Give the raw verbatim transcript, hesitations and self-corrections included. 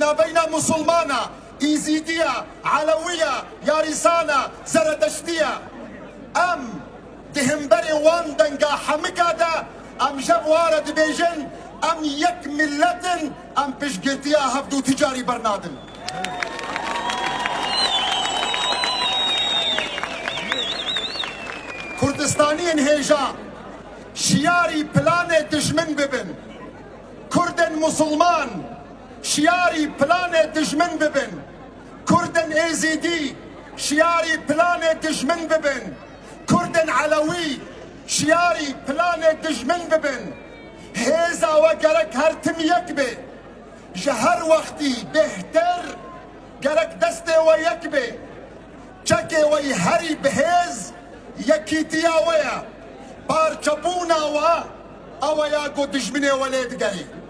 navbeyna Musulmana, Îzîdiya, Elewiya, Yarîsana, Zeredeştiya. Em di hemberê wan denga hemika de, em ji ware dibêjin, em yek millet in, em piştgirtiya hevdû ticarî bernadin. Kurdistaniyên hêja şiyarî planê dijmin bibin. Kurdên Musulman şiyarî planê dijmin bibin. Kurdên Êzîdî şiyarî planê dijmin bibin. Kurdên Elewî şiyarî planê dijmin bibin. Hêza we gerek her tim yek be. Ji her wextî bêhtir gerek destê we yek be. Çekê we yî herî bi hêz yekîtiya we ye. Parçebûna we ew e ya ku dijminê we lê digerî.